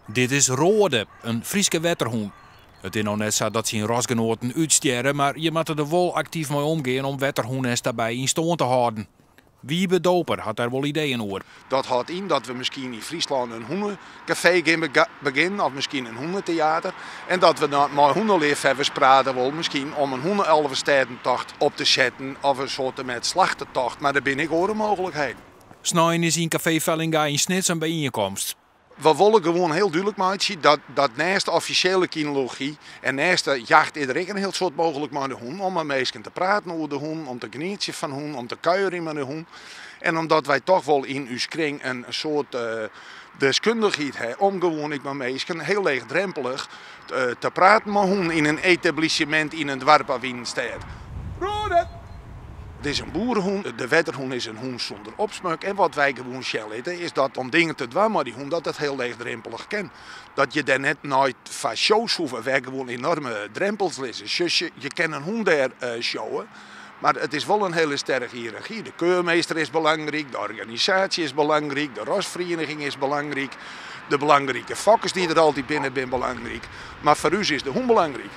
Dit is Roade, in Fryske wetterhûn. It is no net sa dat syn rasgenoaten útstjerre, mar je moatte der wol aktyf mei omgean om wetterhûnestaby yn stân te hâlden. Wiebe Dooper hat dêr wol ideeën oer. Dat hâldt yn dat we miskien yn Fryslân in hûnekafee gean begjinnen of miskien in hûneteater. En dat we dan mei hûneleafhawwers prate wolle miskien om in hûne-alvestêdentocht op te setten of in soarte met slachtetocht. Mar der binne ek oare mooglikheden. Snein is yn Kafee Vellinga yn Snits in byienkomst. We wolle gewoan hiel dúdlik meitsje dat neist de offisjele kynology en neist de jacht is der ek in hiel soad mooglik mei de hûn. Om mei minsken te praten oer de hûn, om te genietsjen fan hûn, om te kuierjen mei de hûn. En omdat wy toch wol yn ús kring in soad deskundichheid ha om gewoan ek mei minsken hiel leechdrempelich te praten mei hûn yn in etablissemint yn in doarp of yn in stêd. Roade! It is in boerehûn, de wetterhûn is in hûn sûnder opsmuk en wat wy gewoan sjen litte is dat om dingen te dwaan mei dy hûn dat dat hiel leechdrimpelich kin. Dat je dêr net nei foar shows hoege wêr gewoan enorme drempels lizze. Sjoch, je kin in hûn dêr showen, mar it is wol in hiele sterke hiërargy. De keurmeester is belangryk, de organisaasje is belangryk, de rasferieniging is belangryk, de belangrike fokkers dy't der altyd binne, binne belangryk. Mar foar ús is de hûn belangryk.